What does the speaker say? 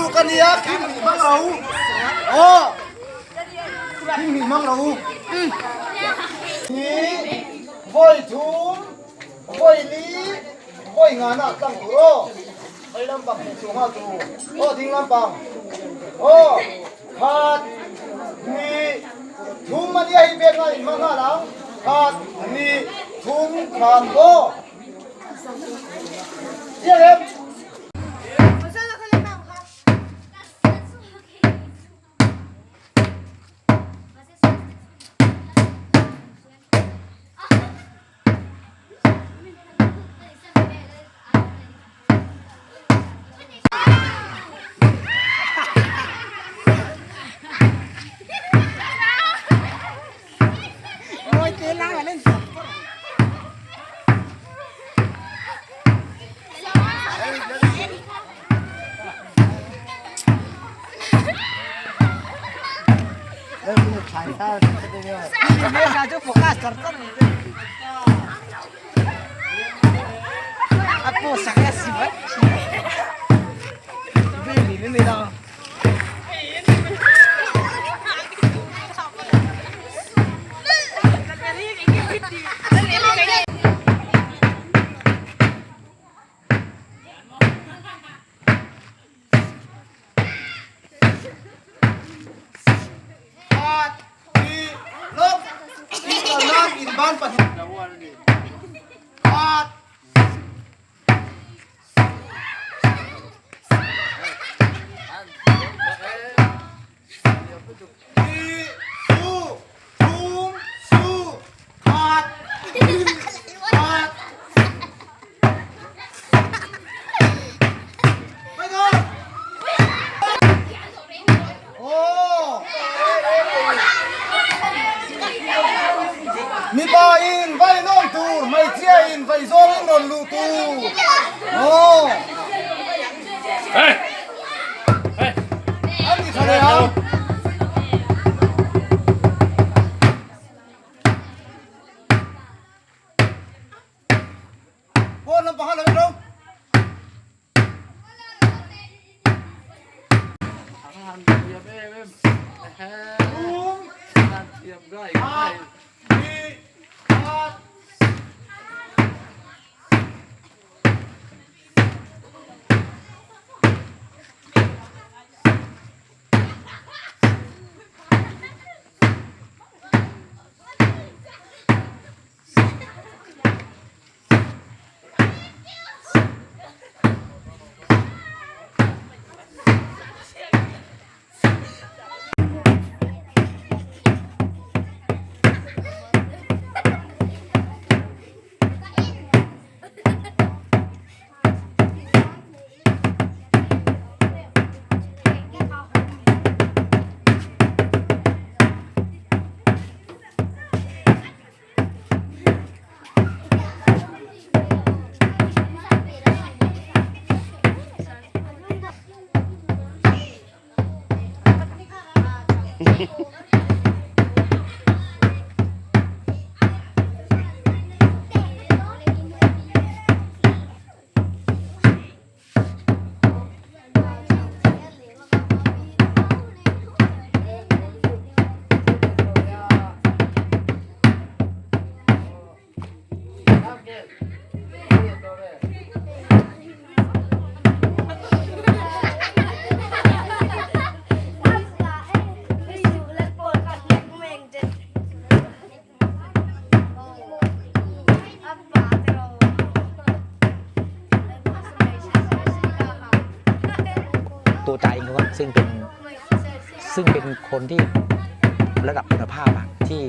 ruk a nia khing hnih hmang ro aw khing hnih hmang ro hi vawi thum vawi li vawi ngana a tlang tur aw vei lampang hmuh chhuah nghal tur aw ding lampang aw khat hnih thum a nia hei pek nghal in hmang nghal ang khat hnih thum khat aw. Mipa in vai nawm tur, hmeichhia in vai zawng in rawn luh tur. Aw. An ti tha leh ang. Pawn lampang a lo in ro. ตัวจ่าเองครับซึ่งเป็นซึ่งเป็นคนที่ระดับคุณภาพอะที่